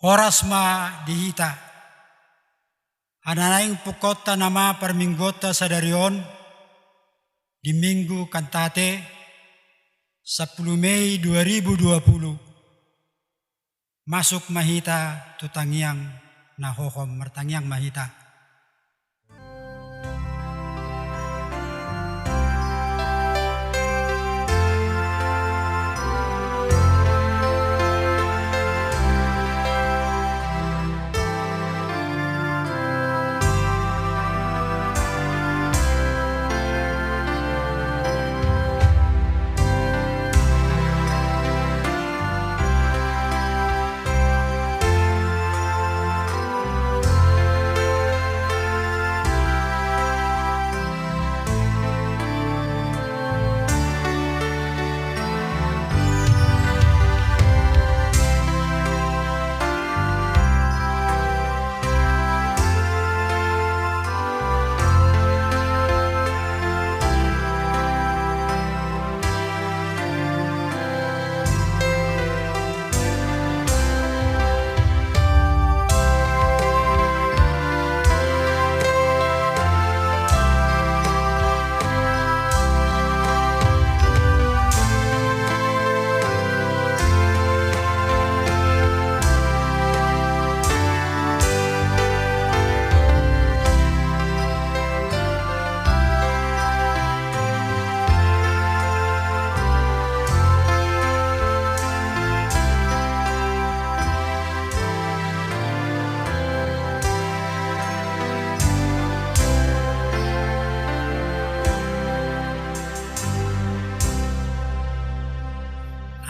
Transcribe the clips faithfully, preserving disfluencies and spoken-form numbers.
Horas ma di hita. Ai naeng pungkaonta nama parmingguonta sadari on, di Minggu Kantate, sampulu Mei dua ribu dua puluh. Masuk ma hita tu tangiang na hohom, martangiang ma hita.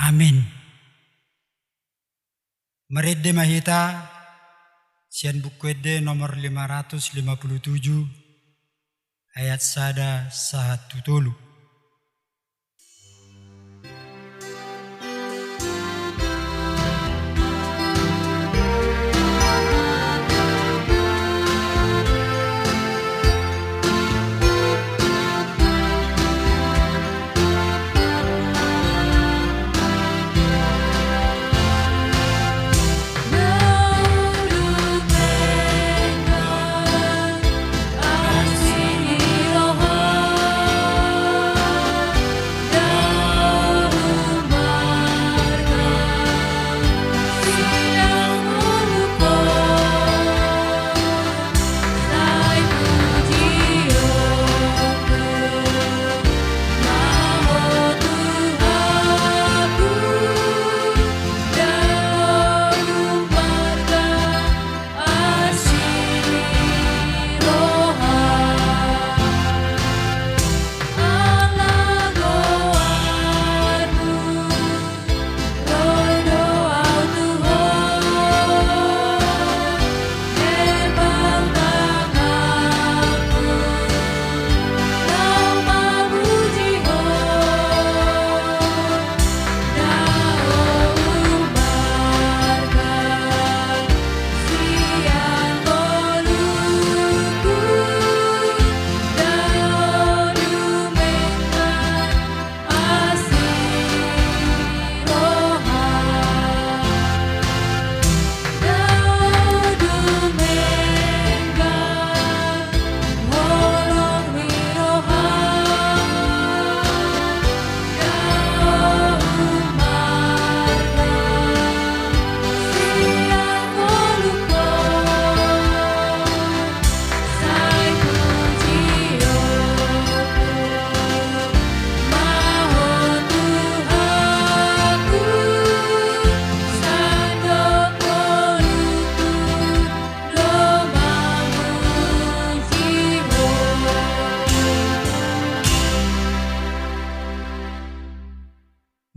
Amin. Marende ma hita sian Buku Ende nomor lima ratus lima puluh tujuh, ayat sada sahat tu tolu.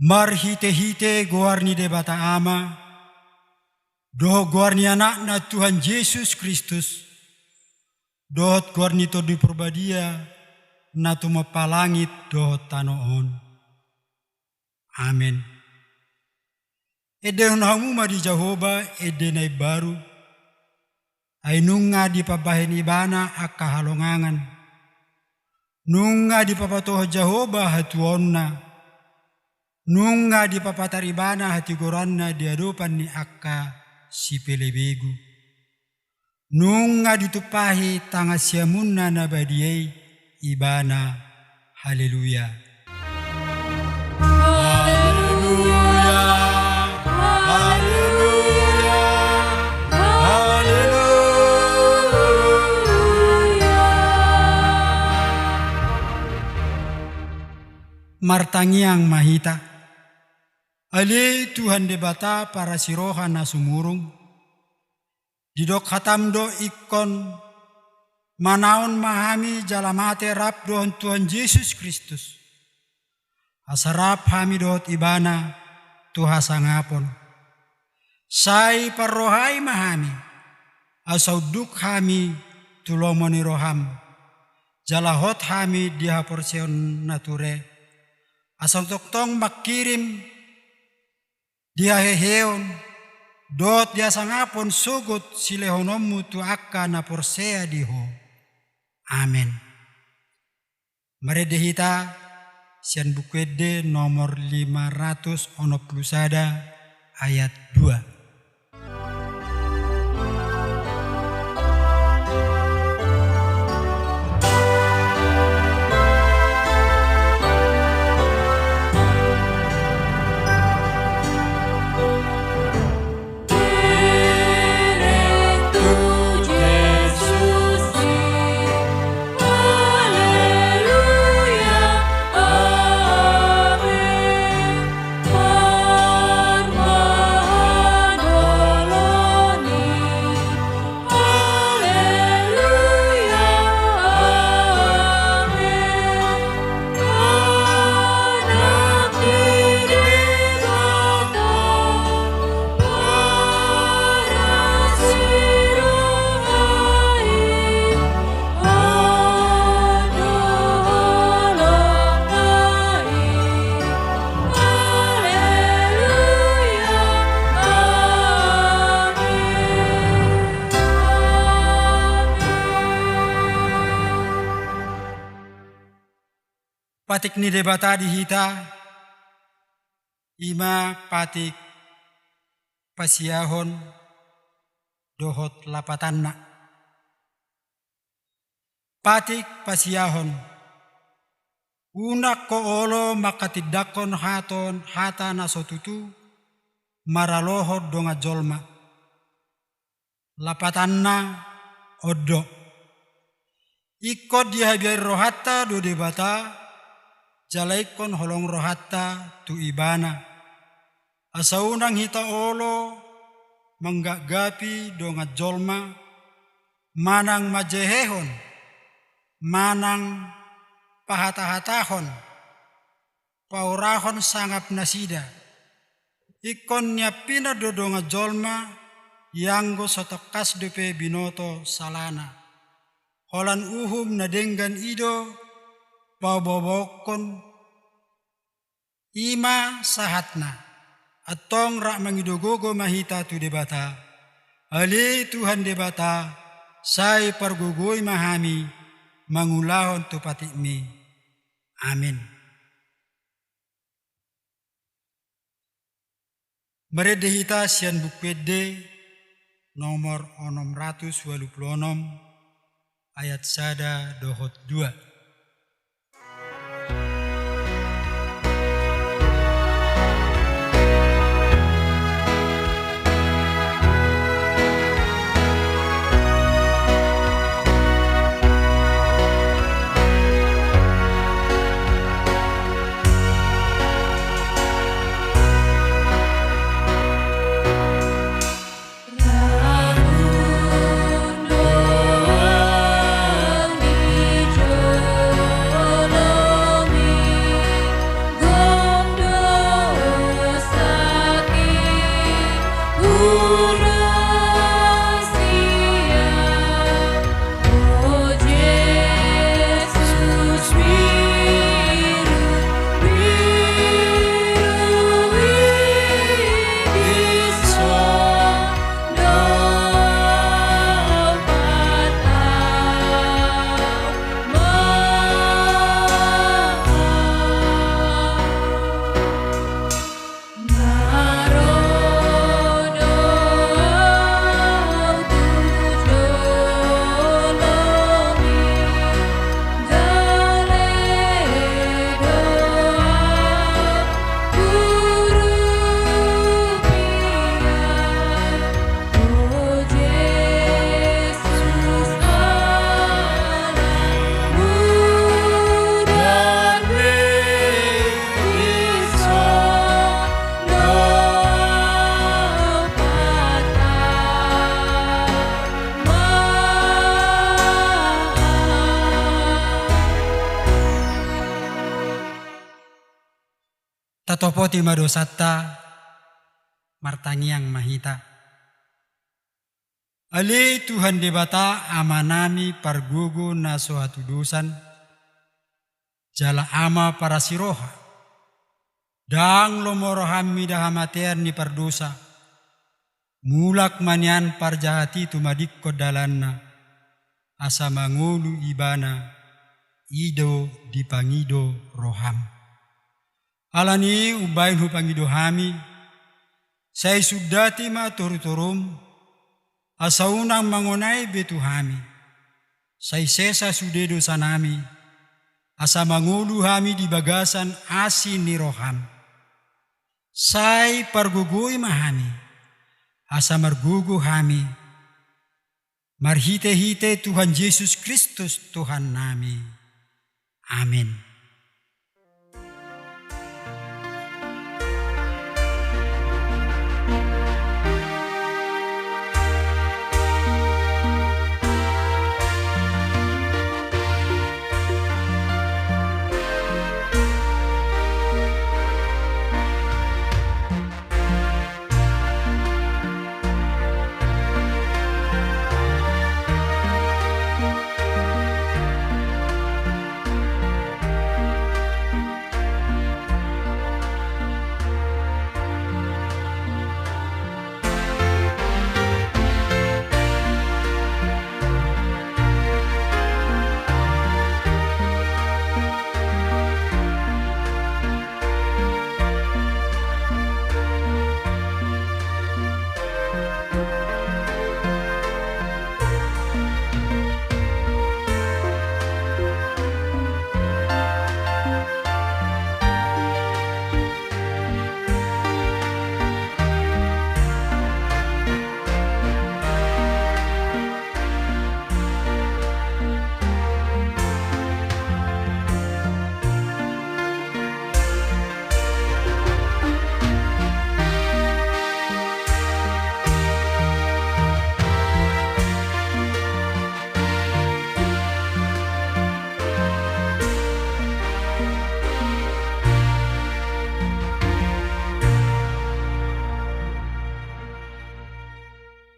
Marhitehite goar ni Debata Ama, dohot goar ni Anakna Tuhan Jesus Kristus, dohot goar ni Tondi Parbadia na tumompa langit dohot tano on. Amen. Endehon hamu ma di Jahowa ende na imbaru, ai nunga dipambahen Ibana angka halongangan. Nunga dipapatohon Jahowa hatuaonna, nunga dipapatar Ibana hatigoranna di adopan ni angka sipelebegu. Nunga ditumpahi tangan siamunna na badia i ibana. Haleluya. Haleluya. Haleluya. Haleluya. Martangiang ma hita. Ale Tuhan Debata parasi roha na sumurung, didok hatam do ingkon, manaon ma hami jala mate rap dohot Tuhan Jesus Kristus, asa rap hami dohot ibana tu hasangapon. Sai parrohai ma hami, asa unduk hami tu lomo ni roham, jala hot hami di haporseaon na ture, asa tongtong mangkirim di haheheon dohot di hasangapon sogot silehononmu tu angka na porsea di ho. Amen. Marende hita sian Buku Ende nomor lima ratus onom pulu sada, ayat dua. Patik ni Debata di hita, i ma patik pasiahon dohot lapatanna. Patik pasiahon. Unang ho olo manghatindanghon haton hata na so tutu maralohon dongan jolma. Lapatanna on do. Ingkon dihabiari rohanta do Debata, jala ingkon holong rohanta tu Ibana. Asa unang hita olo manggapgapi dongan jolma, manang manjehehon, manang pahatahatahon, paurahon sangap nasida. Ingkon niampinan do dongan jolma, ianggo so tangkas dope binoto salana. Holan uhum na denggan i do paboaboahon. I ma sahatna. Antong rap mangido gogo ma hita tu Debata. Ale Tuhan Debata, sai pargogoi ma hami mangulahon tu patikmi. Amin. Marende hita sian Buku Ende nomor onom ratus ualu pulu onom, ayat sada dohot dua. Topoti ma dosanta, martangiang ma hita. Ale Tuhan Debata, Amanami pargogo na so hatudosan, jala Ama parasi roha. Ndang lomo roham mida hamatean ni pardosa. Mulak ma nian parjahat i tumadingkon dalanna, asa mangolu ibana, i do dipangido roham. Alani i umbahen hupangido hami, sai sundati ma torutorum, asa unang mangonai be tu hami. Sai sesa sude dosanami, asa mangolu hami di bagasan asi ni roham. Sai pargogoi ma hami, asa margogo hami, marhitehite Tuhan Jesus Kristus Tuhannami. Amin.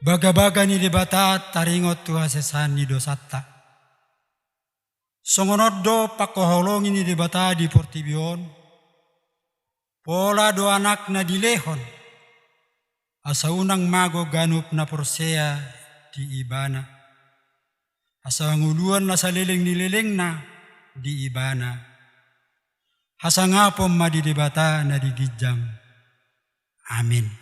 Bagabaga ni Debata taringot tu hasesaan ni dosanta. Songon on do pangkaholongi ni Debata di portibi on, pola do Anakna dilehon, asa unang mago ganup na porsea di Ibana, hasangoluan na saleleng ni lelengna di Ibana. Hasangapon ma di Debata na di ginjang. Amin.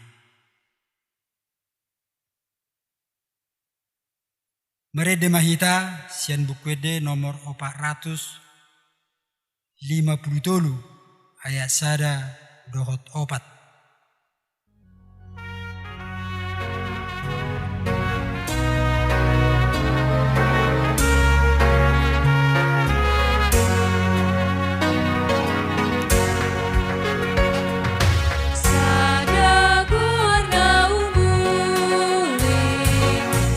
Marende ma hita sian Buku Ende nomor opat ratus lima pulu tolu, ayat sada dohot opat. Sada goar na umuli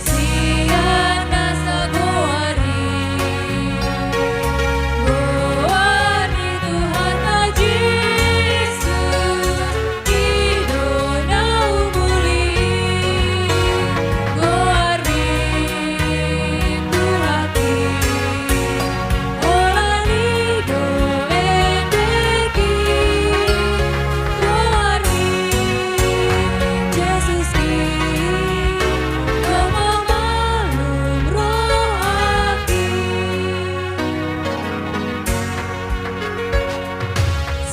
sian na sagoar i. Goar ni Tuhanta Jesus, i do na umuli. Goar ni Tuhan i, holan i do endek i. Goar ni Jesus i, domma malum rohangki.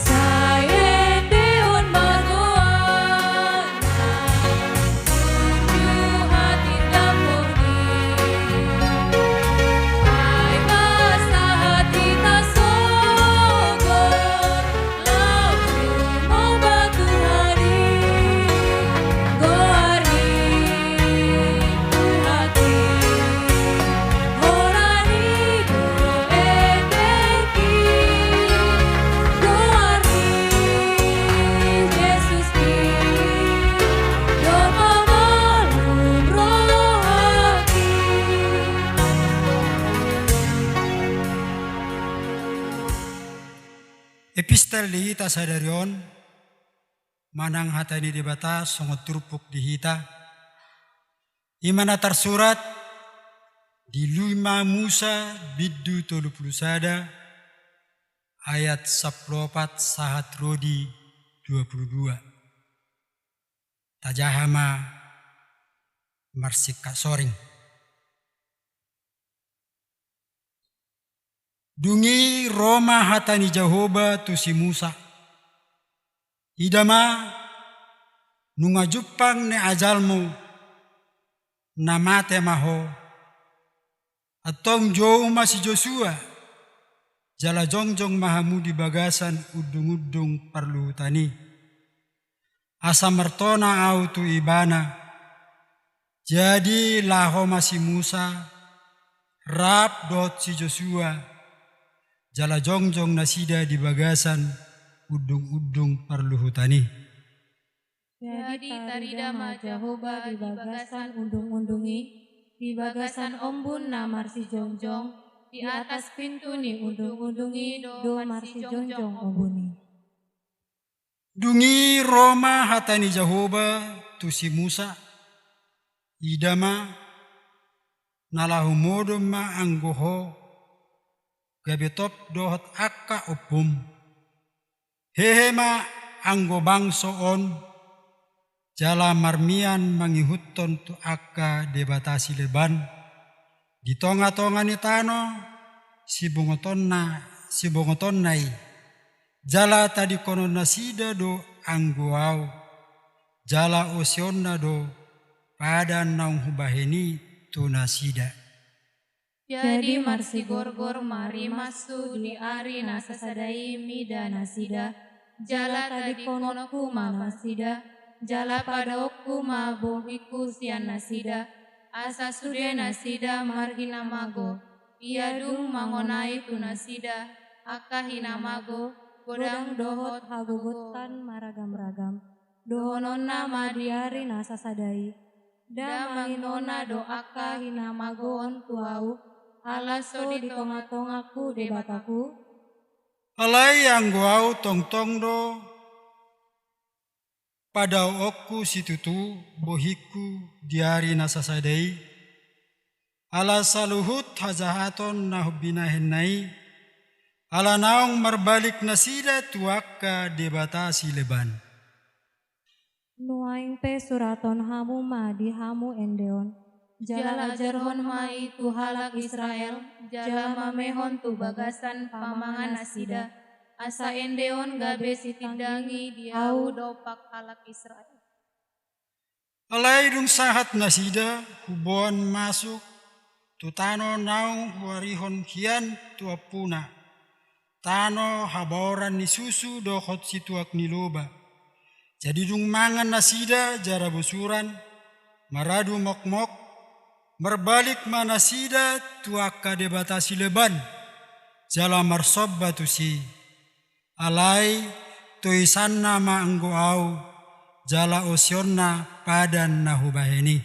Sai endehon ma goarna, unjuk hatindangkon i. Ai ma sahat hita sogot, laos tumomba Tuhan i. Goar ni Tuhan i, holan i do endek i. Goar ni Jesus i, domma malum rohangki. Epistel di hita sadari on, manang hata ni Debata songon turpuk di hita. I ma na tarsurat di lima Musa bindu tolu pulu sada ayat sampulu opat sahat ro di dua pulu dua. Tajaha ma marsingkat soring. Dung i ro ma hata ni Jahowa tu si Musa. Ida ma, nunga jumpang ni ajalmu, na mate ma ho. Antong jou ma si Josua, jala jongjong ma hamu di bagasan undung-undung parluhutan i. Asa martona ahu tu ibana. Jadi laho ma si Musa, rap dohot si Josua, jala jongjong nasida di bagasan undung-undung parluhutan i. Jadi tarida ma Jahowa di bagasan undung-undung i, di bagasan ombun na marsijongjong, di atas pintu ni undung-undung i do marsijongjong ombun i. Dung i ro ma hata ni Jahowa tu si Musa. Ida ma, na laho modom ma anggo ho, gabe top dohot angka ompum. Hehe ma anggo bangso on, jala marmian mangihuthon tu angka debata sileban di tonga-tonga ni tano sibongotonna, sibongotonna i. Jala tadingkonon nasida do anggo ahu, jala oseonna do padan naung hubahen i tu nasida. Jadi marsigorgor ma rimashu di ari na sasada i mida nasida, jala tadingkononku ma nasida, jala padaoonku ma bohingku sian nasida, asa sude nasida marhinamago. Ia dung mangonai tu nasida angka hinamago, godang dohot hagogotan maragam-ragam. Dohononna ma di ari na sasada i. Nda manginona do angka hinamagoon tu ahu, ala so di tonga-tongangku Debataku? Alai anggo ahu tongtong do padaoonku situtu bohingku di ari na sasada i, ala saluhut hajahaton na humbinahenna i, ala naung marbalik nasida tu angka debata sileban. Nuaeng pe surathon hamu ma di hamu ende on, jala ajarhon ma i tu halak Israel, jala mamehon tu bagasan pamangan nasida, asa ende on gabe sitindangi di ahu dompak halak Israel. Alai dung sahat nasida huboan masuk tu tano naung huarihon hian tu ompuna, tano habaoran ni susu dohot situak ni loba. Jadi dung mangan nasida jala bosuran, maradu mokmok, marbalik ma nasida tu angka debata sileban, jala marsomba tusi. Alai toisanna ma anggo ahu, jala oseonna padan na hubahen i.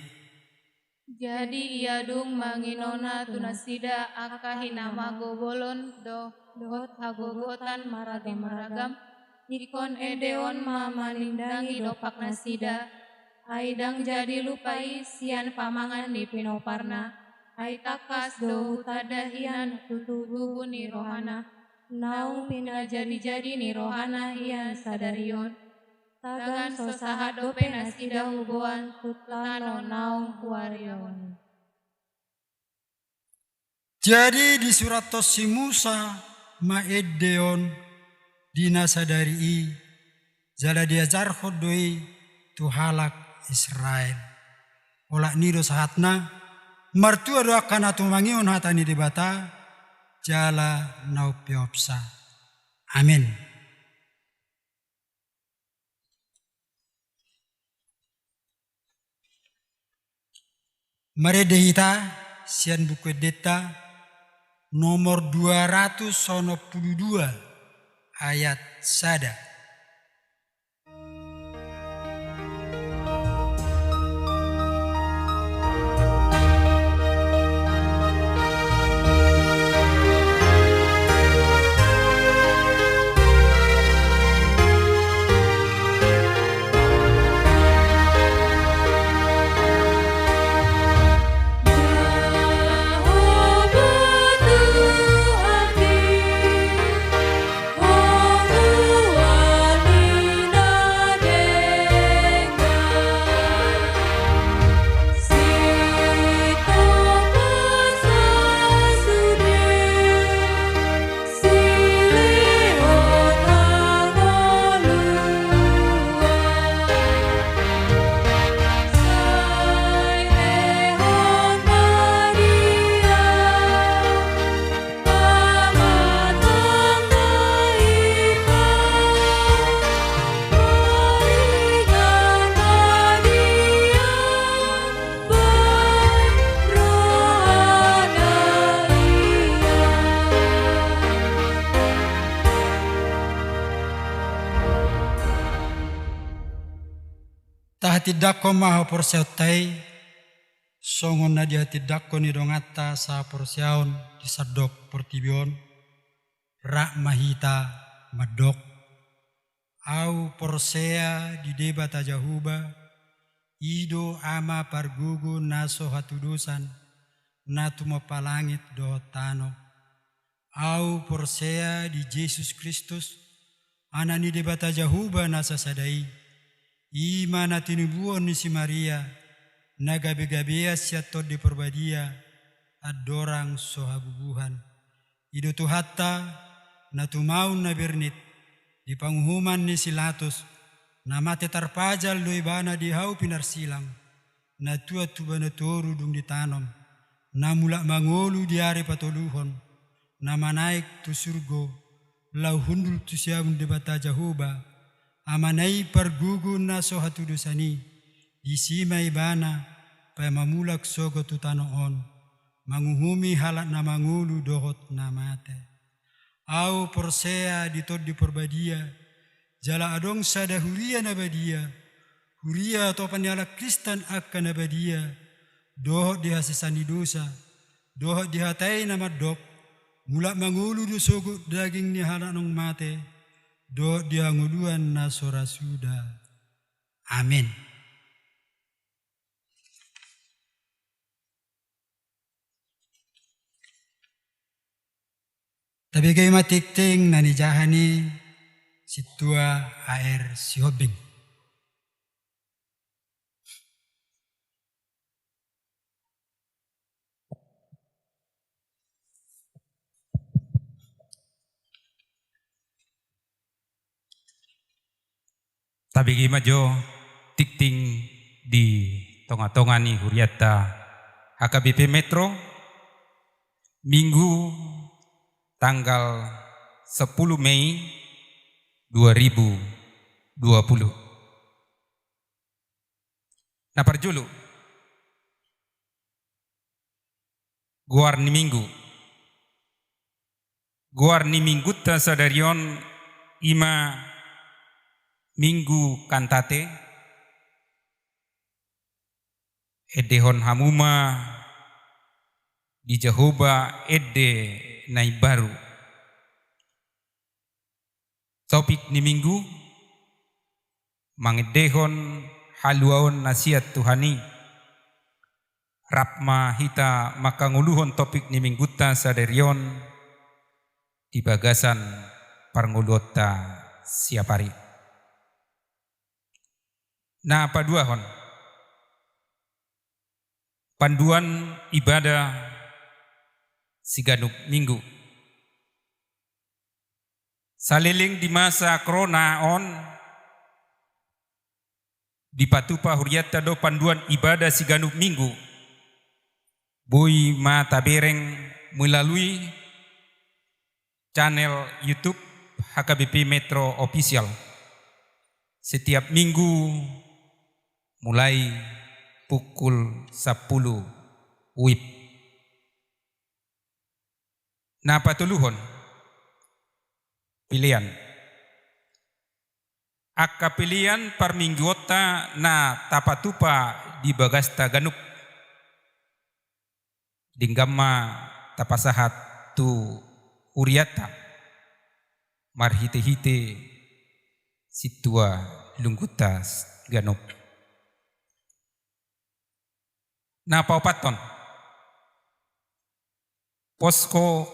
Jadi ia dung manginona tu nasida angka hinamago bolon do, dohot hagogotan maragam-ragam, ingkon ende on ma manindangi dompak nasida. Ai ndang jadi lupa i sian pamangan ni pinoparna. Ai tangkas do hutanda hian tu tubutubu ni rohana, naung pinajadijadi ni rohana hian sadari on. Tagan so sahat dope nasida huboan tu tano naung huarihon i. Jadi disurathon si Musa ma ende on di na sadari i, jala diajarhon do i tu halak Israel. Olat ni i do sahatna. Martua do angka na tumangihon hata ni Debata, jala na umpeopsa. Amen. Marende hita sian Buku Endenta nomor dua ratus onom pulu dua, ayat sada. Tindangkon ma haporseaonta i, songon na dihatindangkon ni donganta sahaporseaon di sandok portibi on, rap ma hita mandok: Ahu porsea di Debata Jahowa, i do Ama pargogo na so hatudosan, na tumompa langit dohot tano. Ahu porsea di Jesus Kristus, Anak ni Debata Jahowa na sasada i, i ma na tinubuhon ni si Maria, na gabegabean sian Tondi Parbadia, andorang so habubuhan. I do Tuhanta, na tumaon na bernit, di panguhuman ni si Latus, na mate tarpajal do ibana di hau pinarsilang, na tuat tu banua toru dung ditanom, na mulak mangolu di ari patoluhon, na manaek tu surgo, laho hundul tu siamun Debata Jahowa, Amana i pargogo na so hatudosan i, disi ma ibana, paima mulak sogot tu tano on, manguhumi halak na mangolu dohot na mate. Ahu porsea di Tondi Parbadia, jala adong sada huria na badia, huria atopan ni halak Kristen angka na badia, dohot di hasesaan ni dosa, dohot di hata i na mandok, mulak mangolu do sogot daging ni halak naung mate, dohot di hangoluan na so ra suda. Amen. Tabege ma tingting na nijaha ni sintua A R Sihombing. Tabege ma jo tingting di tongatonga ni hurianta H K B P Metro, Minggu tanggal sepuluh Mei dua ribu dua puluh. Na parjolo, goar ni Minggu. Goar ni Minggunta sadari on i ma Minggu Kantate, endehon hamu ma di Jahowa ende na imbaru. Topik ni Minggu, mangendehon haluaon na sian Tuhan i. Rap ma hita mangkangoluhon topik ni Minggunta sadari on di bagasan parngoluonta siapari. Na paduahon, panduan ibadah siganup Minggu. Saleleng di masa corona on, dipatupa hurianta do panduan ibadah siganup Minggu. Boi ma tabereng melalui channel YouTube H K B P Metro Official setiap Minggu mulai pukul sepuluh WIB. Na patoluhon, pelean. Angka pelean parmingguonta na tapatupa di bagasta ganup. Denggan ma tapasahat tu hurianta marhitehite sintua lunggunta ganup. Na paopathon, posko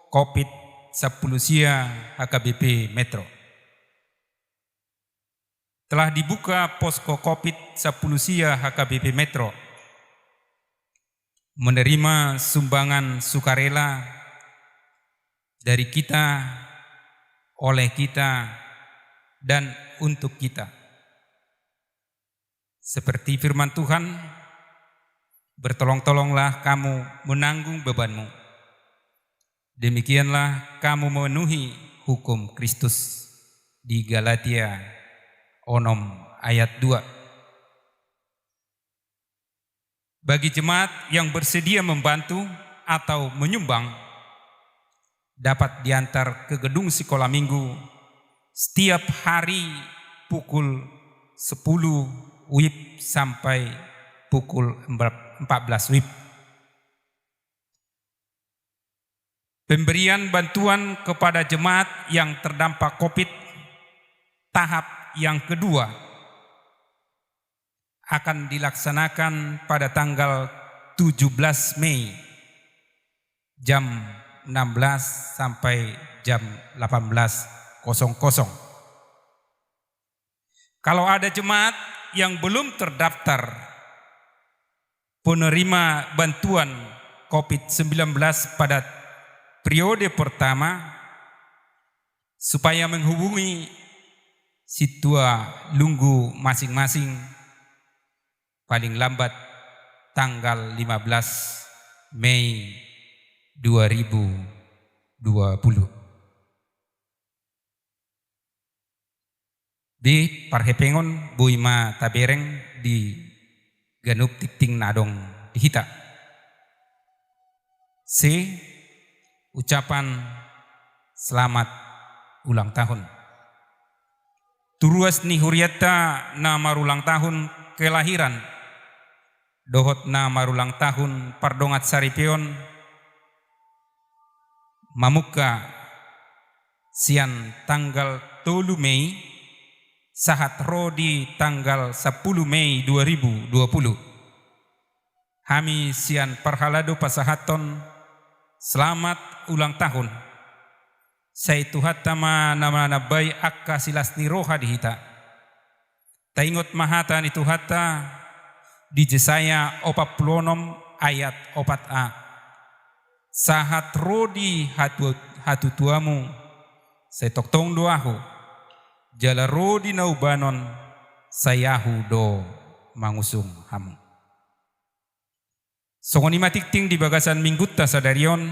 Covid sampulu sia H K B P Metro. Telah dibuka posko Covid sampulu sia H K B P Metro, menerima sumbangan sukarela dari kita, oleh kita, dan untuk kita. Seperti firman Tuhan, "Bertolong-tolonglah kamu menanggung bebanmu. Demikianlah kamu memenuhi hukum Kristus," di Galatia onom ayat dua. Bagi jemaat yang bersedia membantu atau menyumbang, dapat diantar ke gedung sekolah minggu setiap hari pukul sepuluh wib sampai pukul empat belas wib. Pemberian bantuan kepada jemaat yang terdampak covid tahap yang kedua akan dilaksanakan pada tanggal tujuh belas Mei, jam enam belas sampai jam delapan belas kosong kosong. Kalau ada jemaat yang belum terdaftar penerima bantuan covid sembilan belas pada periode pertama, supaya menghubungi Sintua Lunggu masing-masing paling lambat tanggal lima belas Mei dua ribu dua puluh. Di parhepengon, boi ma tabereng di ganup tingting na adong di hita. C, ucapan selamat ulang tahun. Tu ruas ni hurianta na marulang tahun kelahiran dohot na marulang tahun pardongan saripeon, mamungka sian tanggal tolu Mei sahat ro di tanggal sampulu Mei dua ribu dua puluh. Hami sian parhalado pasahathon selamat ulang tahun. Sai Tuhanta ma na manambai angka silas ni roha di hita. Taingot ma hata ni Tuhanta di Jesaya opat pulu onom ayat opat a. Sahat ro di hatu-, hatutuamu, sai tongtong do Ahu, jala ro di na ubanon, sai Ahu do mangusung hamu. Songon i ma tingting di bagasan minggunta sadari on.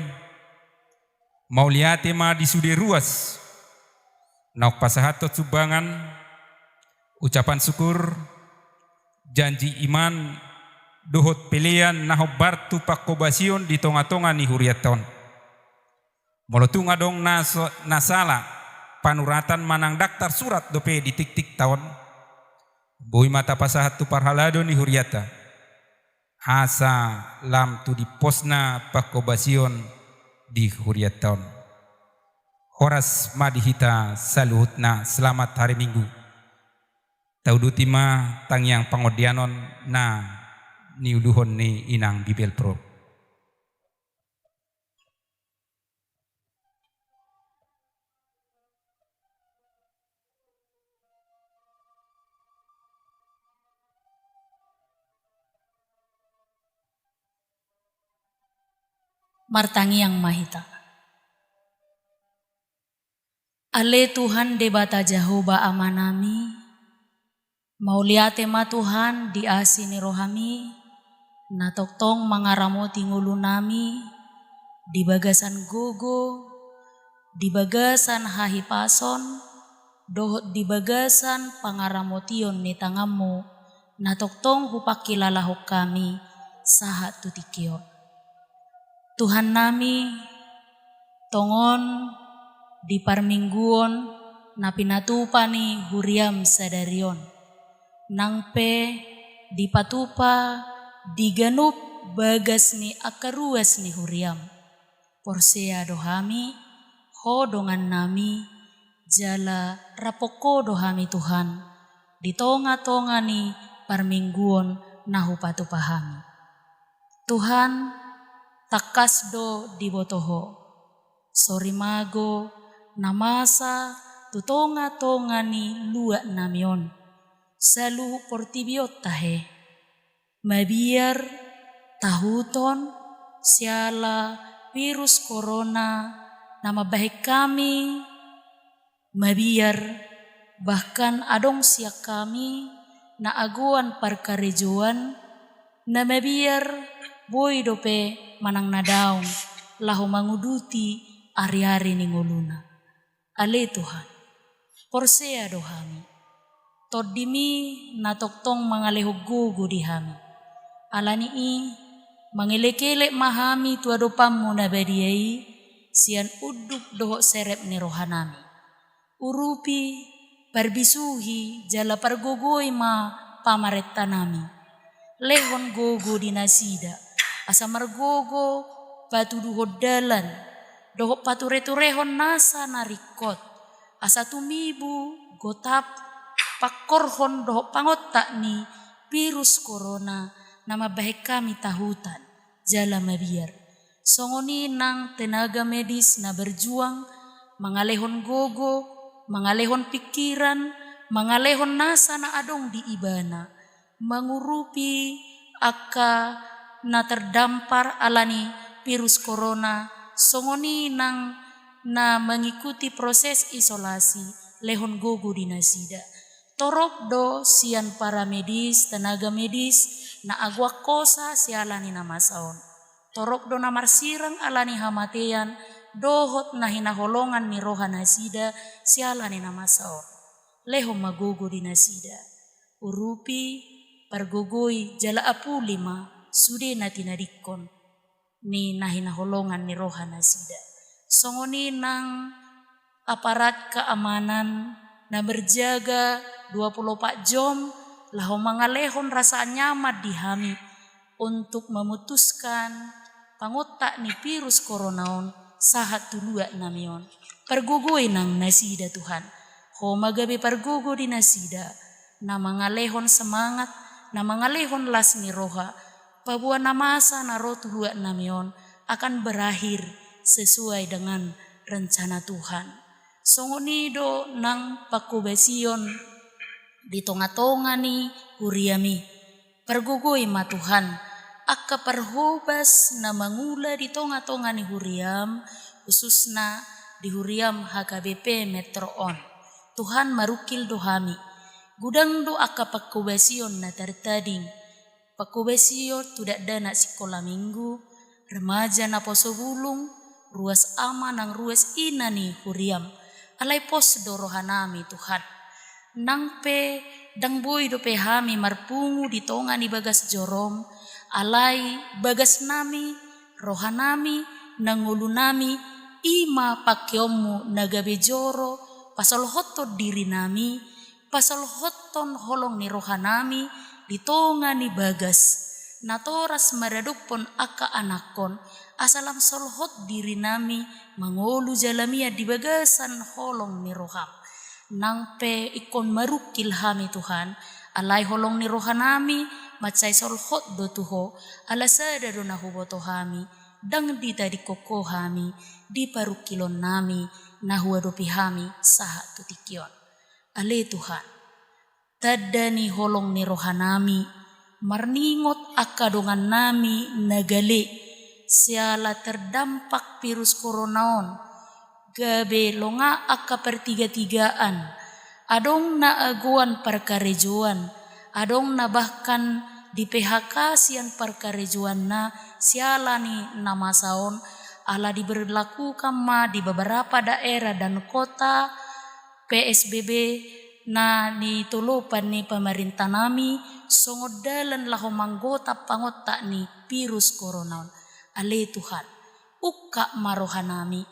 Mauliate ma di sude ruas naung pasahathon sumbangan, ucapan syukur, janji iman, dohot pelean na hombar tu pangkobasion di tonga-tonga ni hurianta on. Molo tung adong na so-, na sala panuratan manang daftar surat dope di tingtingta on, boi ma tapasahat tu parhalado ni hurianta, asa lam tu dimposna pangkobasion di hurianta on. Horas ma di hita saluhutna, selamat hari Minggu. Tauduti ma tangiang pangondianon na niuluhon ni inang Bibelvrouw. Martangiang ma hita. Ale Tuhan Debata Jahowa Amanami, mauliate ma Tuhan di asi ni rohami, na tongtong mangaramoti ngolunami, di bagasan gogo, di bagasan hahipason, dohot di bagasan pangaramotion ni tanganmu, na tongtong hupangkilalahon hami, sahat tu tingki on. Tuhannami, tongon di parmingguon na pinatupa ni huriam sadari on, nang pe dipatupa di ganup bagas ni angka ruas ni huriam. Porsea do hami, Ho dongannami, jala raphon Ho do hami Tuhan, di tonga-tonga ni parmingguon na hupatupa hami. Tuhan, tangkas do diboto Ho sorimago na masa tu tonga-tonga ni luatnami on, saluhut portibi on tahe. Mabiar tahuton siala virus corona na mambahen hami, mabiar bahkan adong sian hami na agoan parkarejoan, na mabiar boi dope manang na daong laho manguduti ari-ari ni ngoluna. Ale Tuhan, porsea do hami, TondiMi na tongtong mangalehon gogo di hami. Ala ni i, mangelek-elek ma hami tu adopanMu na badia i, sian unduk dohot serep ni rohanami. Urupi, parbisuhi, jala pargogoi ma pamarentanami. Lehon gogo di nasida, asa margogo patuduhon dalan, dohot patureturehon nasa na ringkot, asa tumibu, gotap, pangkorhon dohot pangontak ni virus corona na mambahen hami tahutan jala mabiar. Songon i nang tenaga medis na berjuang, mangalehon gogo, mangalehon pikiran, mangalehon nasa na adong di ibana, mangurupi angka na terdampar ala ni virus corona, songon i nang na mengikuti proses isolasi, lehon gogo di nasida. Torop do sian para medis, tenaga medis, na agoan hosa siala ni na masa on. Torop do na marsirang ala ni hamatean, dohot na hinaholongan ni roha nasida siala ni na masa on. Lehon ma gogo di nasida. Urupi, pargogoi, jala apuli ma sude na tinadingkon ni na hinaholongan ni roha nasida. Songon i nang aparat keamanan na berjaga dua puluh empat jam, laho mangalehon rasa nyaman di hami untuk memutuskan pangontak ni virus corona on sahat tu luat nami on. Pargogoi nang nasida Tuhan. Ho ma gabe pargogo di nasida, na mangalehon semangat, na mangalehon las ni roha, paboa na masa na ro tu luat nami on akan berakhir sesuai dengan rencana Tuhan. Songon i do nang pangkobasion di tongatonga ni huriami. Pargogoi ma Tuhan, angka parhobas na mangula di tongatonga ni huriam, khususna di huriam H K B P Metro on. Tuhan, marungkil do hami. Godang do angka pangkobasion na tartading. Pangkobasion tu dakdanak sikola minggu, remaja naposo bulung, ruas ama nang ruas ina ni huriam. Alai pos do rohanami Tuhan. Nang pe ndang boi dope hami marpungu di tonga ni bagas jorom, alai bagasnami, rohanami, nang ngolunami, i ma pangkeonmu na gabe joro, pasolhothon dirinami, pasolhothon holong ni rohanami di tonga ni bagas. Natoras maradophon angka anakhon, asa lam solhot dirinami mangolu jala mian di bagasan holong ni roham. Nang pe ingkon marungkil hami Tuhan, alai holong ni rohanami mansai solhot do tu ho, ala sada do na huboto hami, ndang ditadingkon ho hami di parungkilonnami na huadopi hami sahat tu tingki on. Ale Tuhan, tanda ni holong ni rohanami, marningot angka dongannami na gale, siala terdampak virus corona on, gabe longa angka partigatigaan, adong na agoan parkarejoan, adong na bahkan di P H K sian parkarejoanna siala ni na masa on, ala diberlakukan ma di beberapa daerah dan kota, P S B B na nitolopan ni pamarentanami songon dalan laho manggotap pangontak ni virus corona on. Ale Tuhan, ungkap ma rohanami,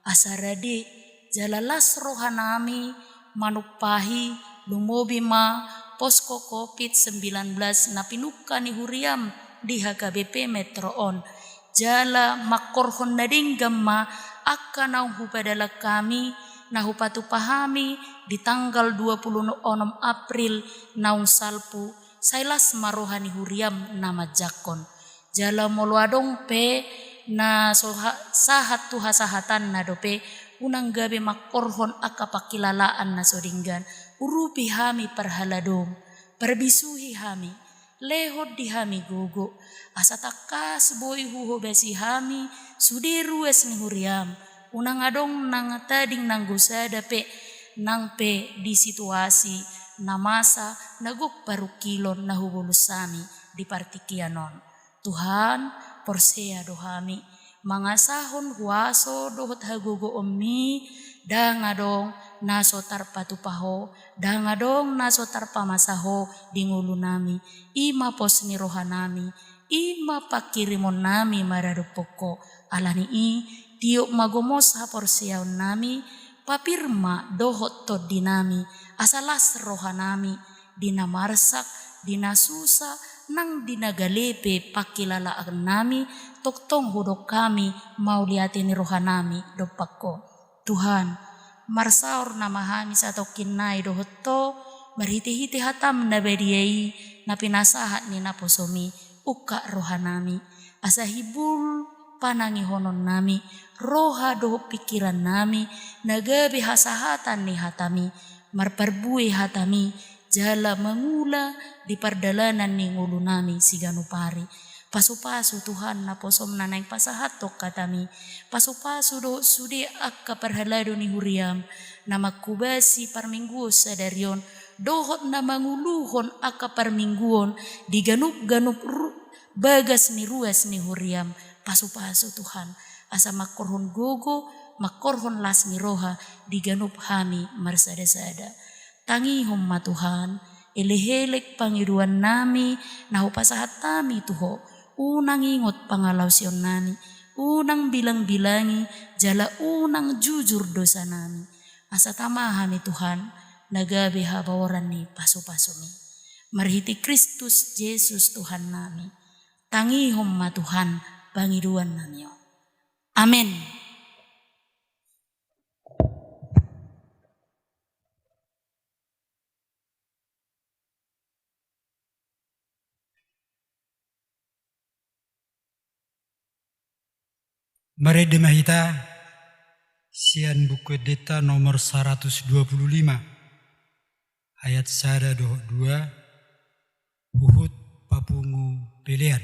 asa rade jala las rohanami manumpahi lumobi ma posko covid sembilan belas na pinungka ni huriam di H K B P Metro on. Jala mangkorhon na denggan ma angka naung hupadalan hami, na hupatupa hami di tanggal dua puluh onom April naung salpu, sai las ma roha ni huriam na manjangkon. Jala molo adong pe na so ha-, sahat tu hasahatanna dope, unang gabe mangkorhon angka pangkilalaan na so denggan. Urupi hami parhaladom, parbisuhi hami, lehon di hami gogo, asa tangkas boi huhobasi hami sude ruas ni huriam, unang adong nang tading nanggo sada pe, nang pe di situasi na masa na gok parungkilon na hubolus hami di partingkian on. Tuhan, porsea do hami, mangasahon huaso dohot hagogoonmi, ndang adong na so tarpatupa ho, ndang adong na so tarpamasa ho di ngolunami, i ma pos ni rohanami, i ma pangkirimonnami maradophon ho, ala ni i, tiop ma gomos haporseaonnami, papir ma dohot tondinami, asa las rohanami, di na marsak, di na susa nang di na gale pe pangkilalaannami, tongtong hudok hami mauliate ni rohanami dompak Ho. Tuhan, marsaor nama hami satongkin nai dohot Ho, marhitehite hataM na badia i, na pinasahat ni naposoMi, ungkap rohanami. Asa hibul panangihononnami, roha dohot pingkirannami, na gabe hasahatan ni hataMi, marparbue hataMi, jala mangula di pardalanan ni ngolunami siganup ari. Pasupasu Tuhan naposoM na naeng pasahathon hataMi. Pasupasu dohot sude angka parhalado ni huriaM, na manghobasi parmingguon sadari on, dohot na manguluhon angka parmingguon di ganup-ganup ru-, bagas ni ruas ni huriaM. Pasupasu Tuhan, asa manghorhon gogo, manghorhon las ni roha di ganup hami marsada-sada. Tangihon ma Tuhan, elek-elek pangidoannami, na hupasahat hami tu Ho, unang ingot pangalaosionnami, unang bilang-bilangi, jala unang jujur dosanami. Asa tama hami Tuhan, na gabe habaoran ni pasu-pasuMi. Marhite Kristus Jesus Tuhannami. Tangihon ma Tuhan, pangidoannami on. Amen. Marende ma hita sian Buku Endenta nomor saratus dua pulu lima, ayat sada dohot dua, huhut papungu pelean.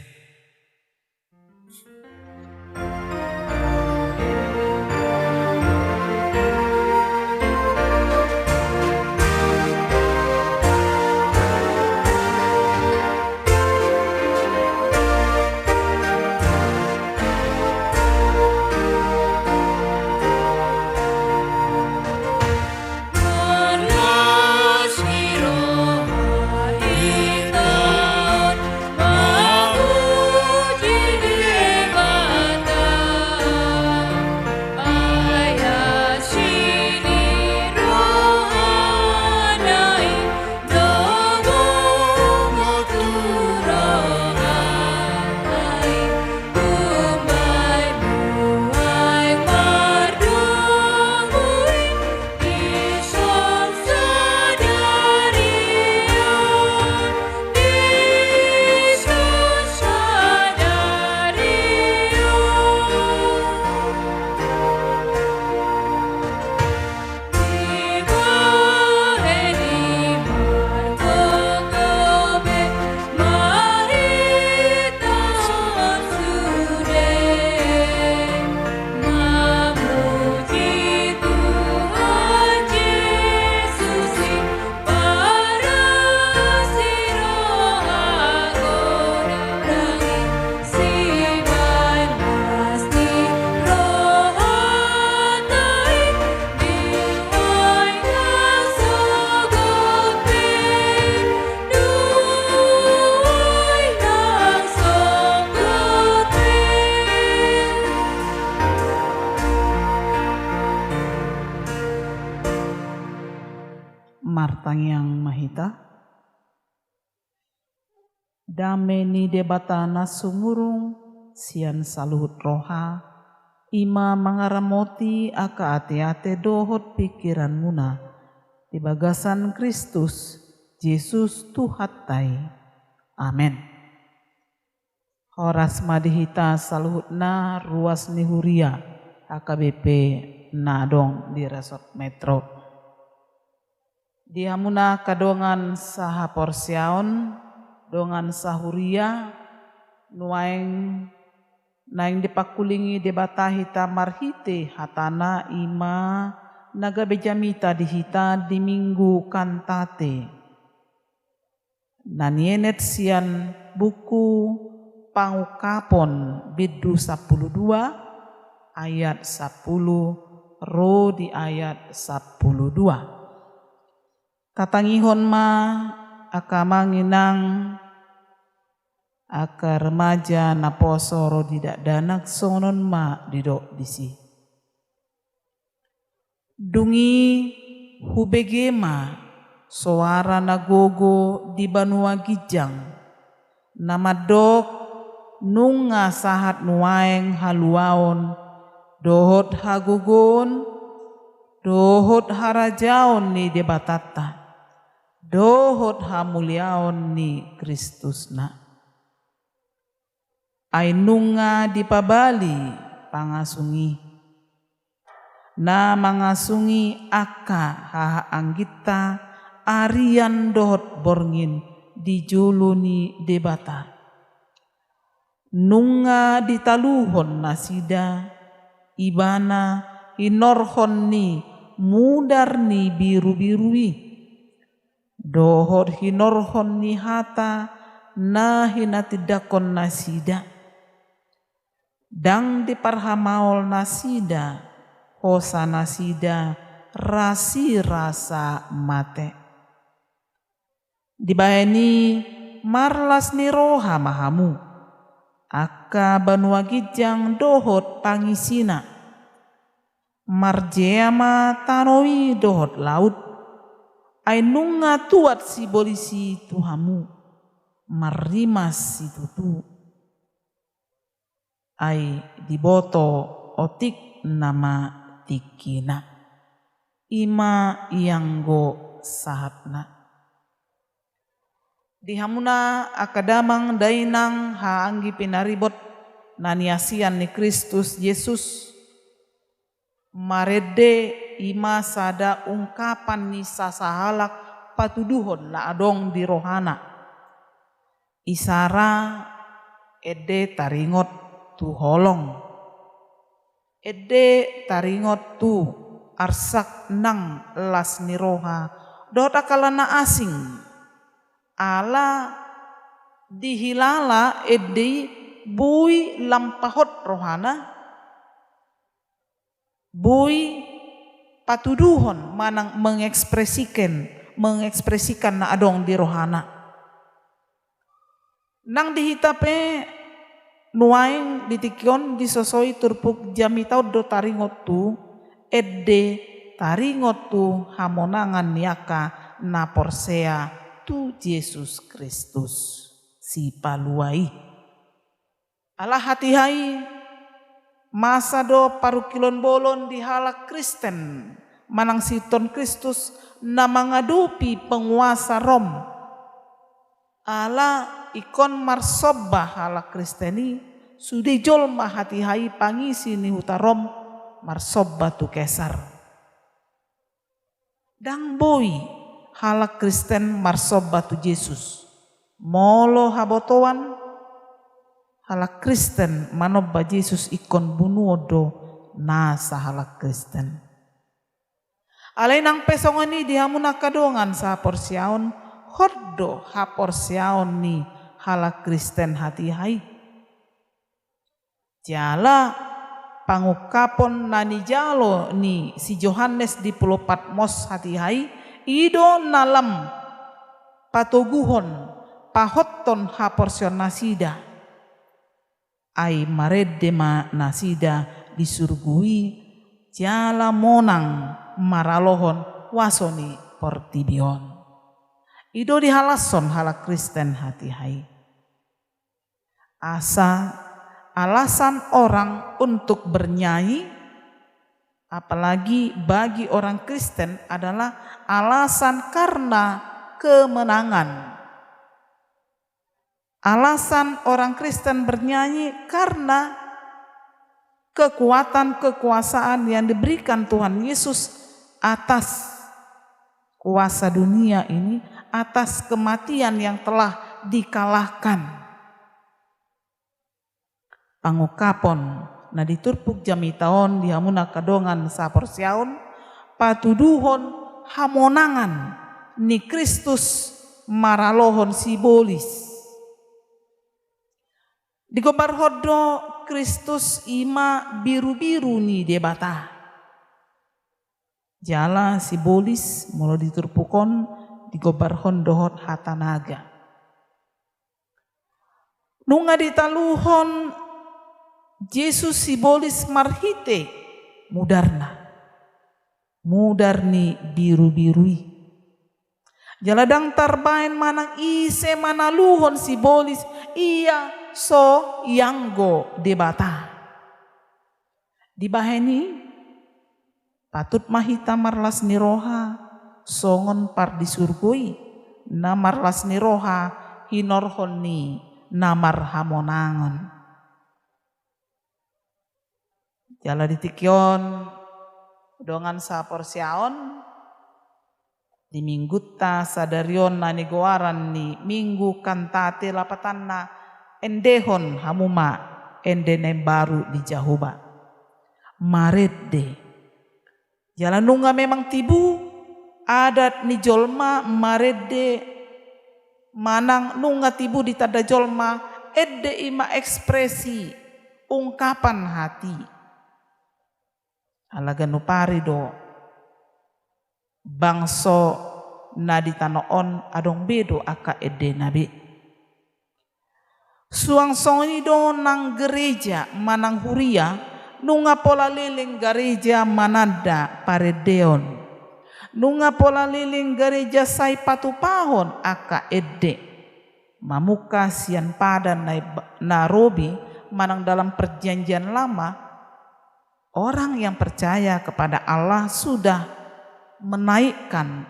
Martangiang ma hita. Dame ni Debata na sumurung sian saluhut roha, i ma mangaramoti angka ateate dohot pingkiranmuna di bagasan Kristus Jesus Tuhanta i. Amen. Horas ma di hita saluhutna ruas ni huria H K B P na adong di Resort Metro. Di hamuna angka dongan sahaporseaon, dongan sahuria, nuaeng naeng dipangkulingi Debata hita marhite hatana, i ma na gabe jamita di hita di Minggu Kantate. Na nienet sian buku Pangungkapon bindu sampulu dua ayat sampulu ro di ayat sampulu dua. Tatangihon ma angka amang inang, angka remaja naposo ro di dakdanak songon on ma didok disi. Dung i hubege ma Soara na gogo di banua ginjang, na mandok: Nunga sahat nuaeng haluaon, dohot hagogoon, dohot harajaon ni Debatanta, dohot hamuliaon ni Kristusna. Ai nunga dipabali pangasung i, na mangasungi angka hahaangginta arian dohot borngin di jolo ni Debata. Nunga ditaluhon nasida Ibana hinorhon ni mudar ni birubiru i, dohot hinorhon ni hata na hinatindangkon nasida. Ndang diparhamaol nasida hosa nasida rasirasa mate. Dibahen i marlas ni roha ma hamu, angka banua ginjang dohot pangisina. Marjea ma tano i dohot laut, ai nunga tuat sibolis i tu hamu, marrimas situtu. Ai diboto otik nama tingkina. I ma ianggo sahatna. Di hamuna angka damang dainang hahaanggi pinaribot na niasian ni Kristus Jesus, marende i ma sada ungkapan ni sasahalak patuduhon na adong di rohana. Isara ende taringot tu holong. Ende taringot tu arsak nang las ni roha dohot angka na asing. Ala dihilala ende i boi lam pahot rohana, boi patuduhon manang mengekspresikan, mengekspresikan na adong di rohana. Nang di hita pe nuaeng di tingki on disosoi turpuk jamita on do taringot tu ende, taringot tu hamonangan ni angka na porsea tu Jesus Kristus Sipalua i. Ala hatiha i, masa do parungkilon bolon di halak Kristen manang siihuthon Kristus na mangadopi penguasa Rom. Ala ingkon marsomba halak Kristen i, sude jolma hatiha i pangisi ni huta Rom marsomba tu Kesar. Ndang boi halak Kristen marsomba tu Jesus. Molo habotoan, halak Kristen manomba Jesus ingkon bunuon do nasa halak Kristen. Alai nang pe songon i di hamu na angka dongan sahaporseaon, hot do haporseaon ni halak Kristen hatiha i. Jala pangungkapon na nijalo ni si Johannes di Pulo Patmos hatiha i, i do na lam patoguhon, pahothon haporseaon nasida. Ai marende ma nasida di surgu i, jala monang maralohon huaso ni portibi on. I do dihalashon halak Kristen hatiha i. Asa alasan orang untuk bernyanyi, apalagi bagi orang Kristen, adalah alasan karena kemenangan. Alasan orang Kristen bernyanyi karena kekuatan kekuasaan yang diberikan Tuhan Yesus atas kuasa dunia ini, atas kematian yang telah dikalahkan. Pangungkapon na di turpuk jamita on di hamu na angka dongan sahaporseaon, patuduhon hamonangan ni Kristus maralohon sibolis. Digombarhon do Kristus i ma birubiru ni Debata. Jala sibolis molo di turpuk on digombarhon dohot hata naga. Nunga ditaluhon Jesus sibolis marhite mudarna, mudar ni birubiru i. Jala ndang tarbaen manang ise manaluhon sibolis ia so ianggo Debata. Dibahen i, patut ma hita marlas ni roha songon pardisurgo i, na marlas ni roha hinorhon ni na marhamonangan. Jala di tingki on, dongan saporseaon, di minggunta sadari on na nigoaran ni Minggu Kantate, lapatanna endehon hamu ma ende na imbaru di Jahowa. Marende. Jala nunga memang tibu adat ni jolma marende, manang nunga tibu ditanda jolma, ende i ma ekspresi, ungkapan hati. Ala ganup ari do bangso na di tano on adong be do angka endena be. Suang songon i do nang gereja manang huria, nunga pola leleng gareja mananda parendeon. Nunga pola leleng gareja sai patupahon angka ende. Mamungka sian padan na, na robi manang dalam Perjanjian Lama, orang yang percaya kepada Allah sudah menaikkan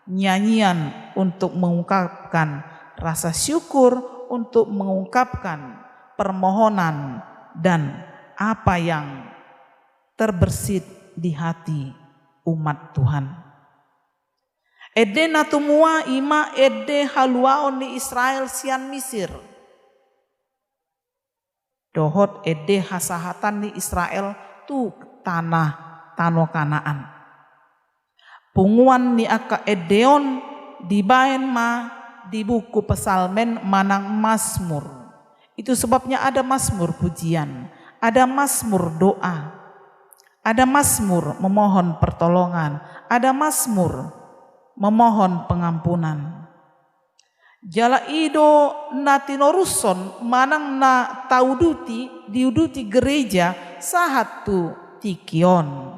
nyanyian untuk mengungkapkan rasa syukur, untuk mengungkapkan permohonan dan apa yang terbersit di hati umat Tuhan. Ende na tumua i ma ende haluaon ni Israel sian Misir. Dohot ende hasahatan ni Israel tu tanah, tano Kanaan. Punguan ni angka ende on dibaen ma di buku Psalmen manang Mazmur. Itu sebabnya ada Mazmur pujian, ada Mazmur doa, ada Mazmur memohon pertolongan, ada Mazmur memohon pengampunan. Jala i do na tinorushon manang na tauduti, diuduti gereja sahat tu tingki on.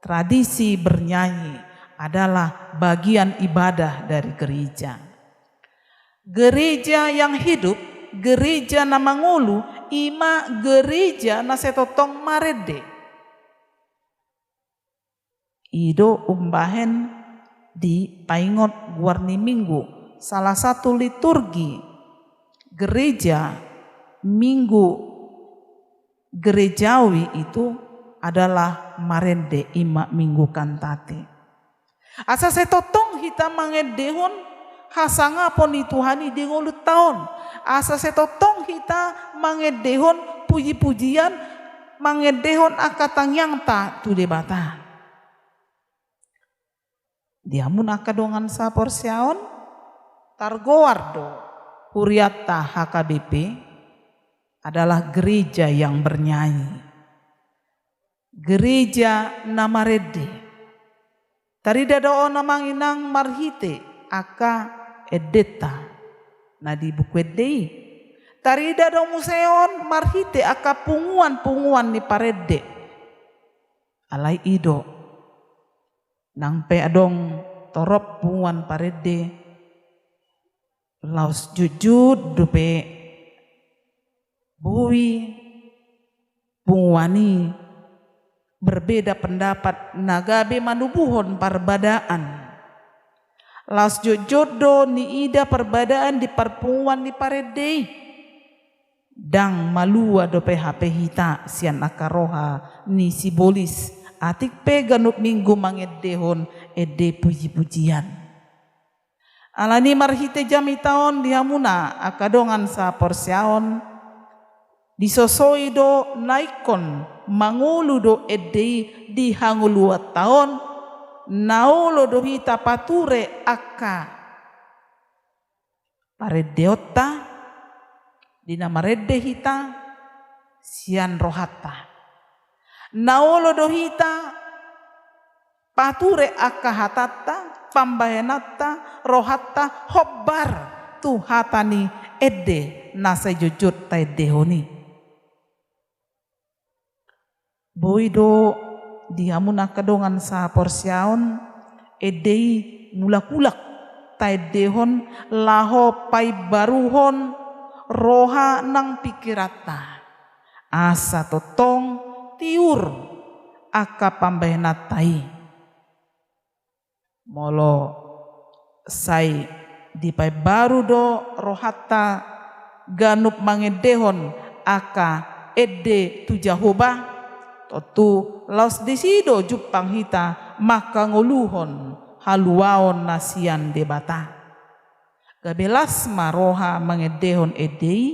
Tradisi bernyanyi adalah bagian ibadah dari gereja. Gereja yang hidup, gereja na mangolu, i ma gereja na sai tongtong marende. I do umbahen dipaingot goar ni Minggu, salah satu liturgi gereja Minggu gerejawi itu adalah marende, i ma Minggu Kantate. Asa sai tongtong hita mangendehon hasangapon ni Tuhan i di ngolunta on. Asa sai tongtong hita mangendehon puji-pujian, mangendehon angka tangiangta tu Debata. Di hamu angka dongan saporseaon, targoar do hurianta H K B P adalah gereja yang bernyanyi. Gereja na marende. Tarida do on amang inang marhite angka endenta na di buku ende i. Tarida do muse on marhite angka punguan-punguan ni parende. Alai i do, nang pe adong torop punguan parende, laos jotjot dope boi punguan i berbeda pendapat na gabe manubuhon parbadaan. Laos jotjot do niida parbadaan di parpunguan ni parende i. Ndang malua dope hape hita sian angka roha ni sibolis, atik pe ganup Minggu mangendehon ende puji-pujian. Alani marhite jamita on di hamuna angka dongan saporseaon, disosoi do na ingkon mangolu do ende i di hangoluanta on, na olo do hita pature angka parendeonta, di na marende hita sian rohanta. Na olo do hita pature angka hatanta, pambahenanta, rohanta, hombar tu hata ni ende na sai jotjot taendehon i. Boi do di hamuna angka dongan sahaporseaon, ende i mulak-ulak. taendehon laho paimbaruhon roha nang pingkiranta, asa tongtong tiur angka pambahenanta i. Molo sai dipaimbaru do rohanta ganup mangendehon angka ende tu Jahowa, tontu laos disi do jumpang hita mangkangoluhon haluaon na sian Debata. Gabe las ma roha mangendehon ende i,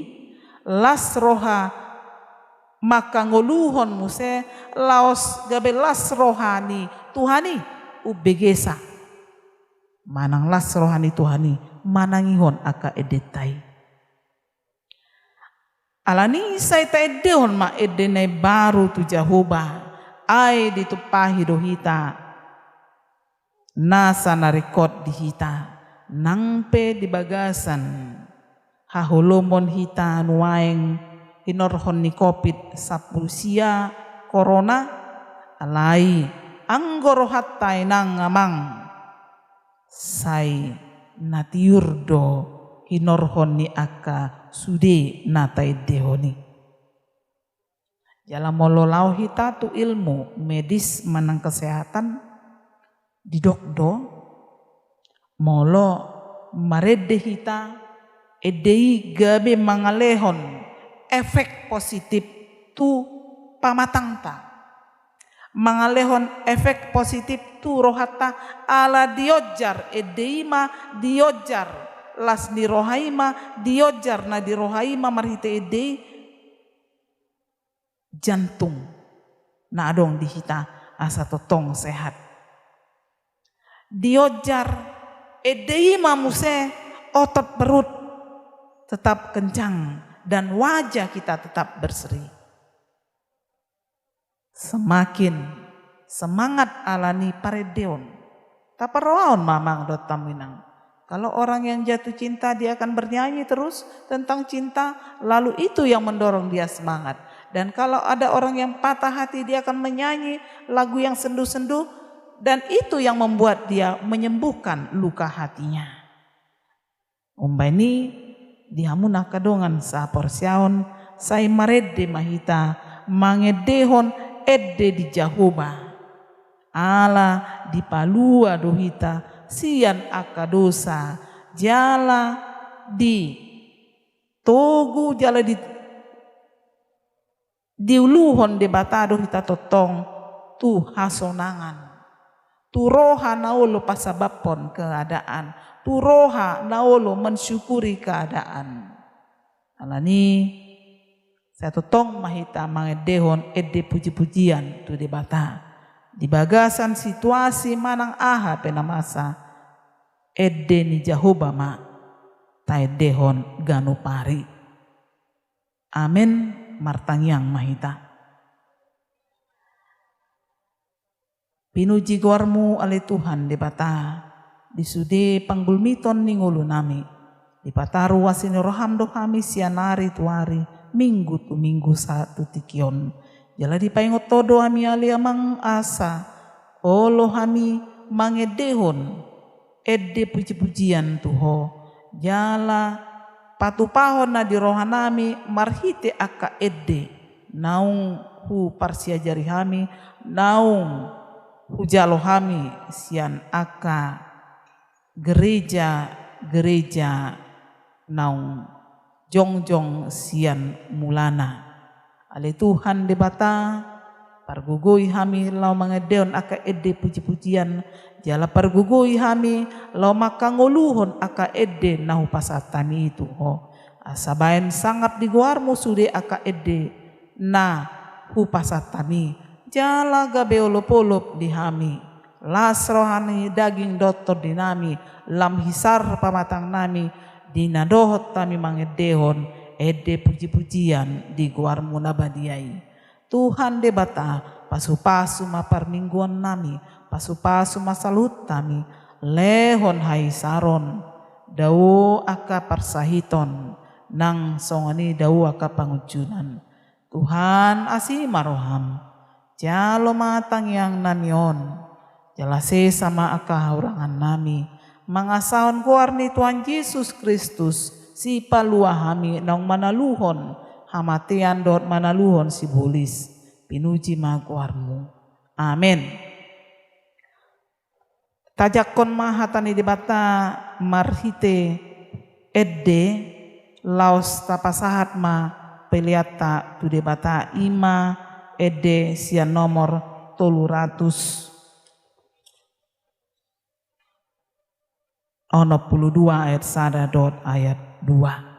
las roha mangkangoluhon muse, laos gabe las roha ni Tuhan i umbegesa. Manang las roha ni Tuhan i manangihon angka endenta i. Alani i sai taendehon ma ende na imbaru tu Jahowa, ai ditumpahi do hita nasa na ringkot di hita, nang pe di bagasan haholomon hita nuaeng hinorhon ni Covid sampulu sia corona, alai anggo rohanta inang amang, sai na tiur do hinorhon ni angka sude na taendehon i. Jala molo laho hita tu ilmu medis manang kesehatan, didok do, molo marende hita, ende i gabe mangalehon efek positif tu pamatangta. Mangalehon efek positif tu rohanta, ala dionjar ende i ma, dionjar las ni roha i ma, dionjar na di roha i ma marhite ende i, jantung na adong di hita asa tongtong sehat. Dionjar ende i ma muse otot perut tetap kencang dan wajah kita tetap berseri. Semakin semangat alani parendeon. Taparrohahon ma amang dohot hamu inang. Kalau orang yang jatuh cinta, dia akan bernyanyi terus tentang cinta, lalu itu yang mendorong dia semangat. Dan kalau ada orang yang patah hati, dia akan menyanyi lagu yang sendu-sendu, dan itu yang membuat dia menyembuhkan luka hatinya. Umbahen i, di hamu na angka dongan sahaporseaon, sai marende ma hita mangendehon ende di Jahowa. Ala dipalua do hita sian angka dosa, jala ditogu, jala di, diuluhon Debata do hita tongtong tu hasonangan, tu roha na olo pasababhon keadaan, tu roha na olo mensyukuri keadaan. Alani i, sai tongtong ma hita mangendehon ende puji-pujian tu Debata. Di bagasan situasi manang aha pe na masa, ende ni Jahowa ma taendehon ganup ari. Amen. Martangiang ma hita. Pinuji goarmu ale Tuhan Debata, di sude panggulmiton ni ngolunami, dipataru asi ni roham do hami sian ari tu ari, minggu tu minggu, sahat tu tingki on. Jala dipaingot ho do hami ale Amang asa olo hami mangendehon ende puji-pujian tu Ho, jala patupahon na di rohanami marhite angka ende naung huparsiajari hami, naung hujalo hami sian angka gereja-gereja naung jongjong sian mulana. Ale Tuhan Debata, pargogoi hami laho mangendehon angka ende puji-pujian, jala pargogoi hami laho mangkangoluhon angka ende na hupasahat hami i tu Ho. Asa baen sangap di goarmu sude angka ende na hupasahat hami, jala gabe olop-olop di hami, las roha ni daging dohot tondinami, lam hisar pamatangnami, di na dohot hami mangendehon ende puji-pujian di goarmu na badia i. Tuhan Debata, pasu-pasu ma parmingguonnami, pasu-pasu ma saluhutnami, lehon hahisaron, dao angka parsahiton, nang songon i dao angka pangunjunan. Tuhan, asi ma roham, jalo ma tangiangnami on, jala sesa ma angka hahurangannami, Mangasahon goar ni Tuhan Jesus Kristus, sipalua hami naung manaluhon hamatean dohot manaluhon sibolis. Pinuji ma goarmu. Amen. Tajangkon ma hata ni Debata marhite ende, laos tapasahat ma peleanta tu Debata, i ma ende sian nomor tolu ratus onom pulu dua ayat sada dohot ayat dua.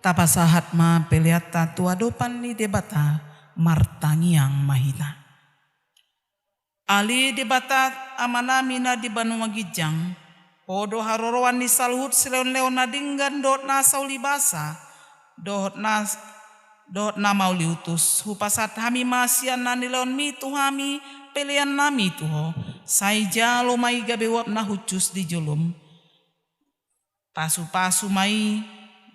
Tapasahat ma peleanta tu adopan ni Debata, martangiang ma hita. Ale Debata Amanami na di banua ginjang, Ho do haroroan ni saluhut silehonlehon na denggan dohot na saulibasa, dohot na, dohot na mauliutus. Hupasahat hami ma sian na nilehonMi tu hami peleannami tu Ho. Sai jalo ma i gabe uap na hushus di joloM. Pasupasu ma i,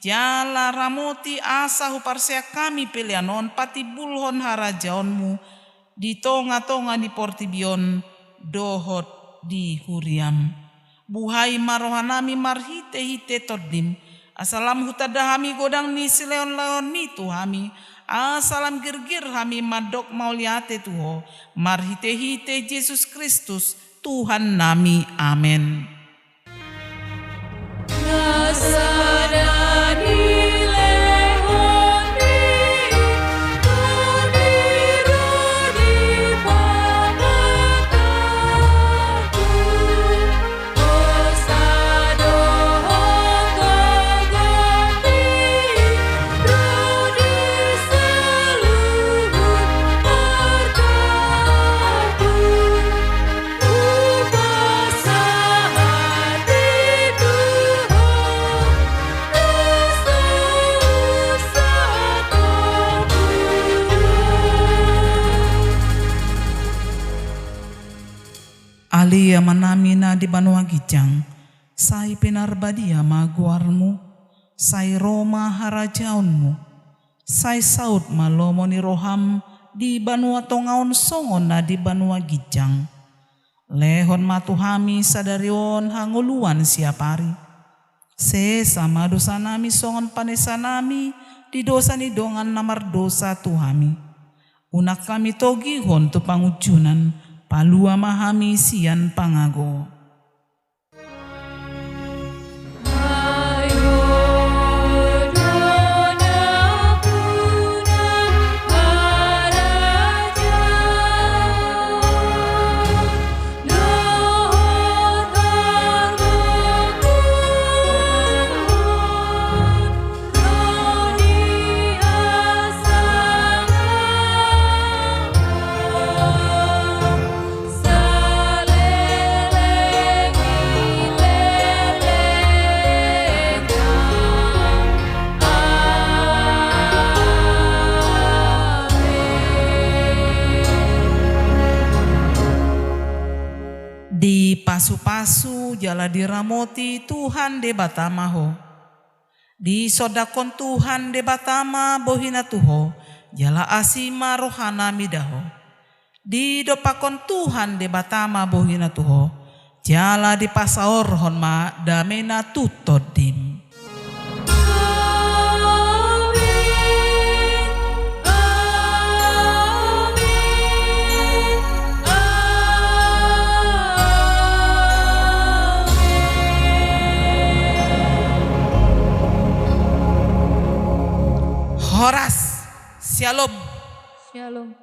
jala ramoti asa huparseak hami pelean on patimbulhon harajaonMu di tongatonga ni portibi on dohot di huriaM. Buhai ma rohanami marhitehite TondiM, asa lam hutanda hami godang ni silehonlehonMi tu hami, asa lam girgir hami mandok mauliate tu Ho, marhitehite Jesus Kristus, Tuhannami. Amen. Di Amanami na di banua ginjang, sai pinarbadia ma goarmu, sai ro ma harajaonmu, sai saut ma lomo ni roham di banua tonga on songon na di banua ginjang. Lehon ma tu hami sadari on hangoluan siapari. Sesa ma dosanami songon panesanami di dosa ni dongan na mardosa tu hami. Unang hami togihon tu pangunjunan, palua ma hami sian pangago. Dipasupasu jala diramoti Tuhan Debata ma ho. Disondangkon Tuhan Debata ma bohina tu ho, jala asi ma rohana mida ho. Didompakkon Tuhan Debata ma bohina tu ho, jala dipasaorhon ma damena tu tondim. Amin. Amin. Amin. Horas. Syalom. Syalom.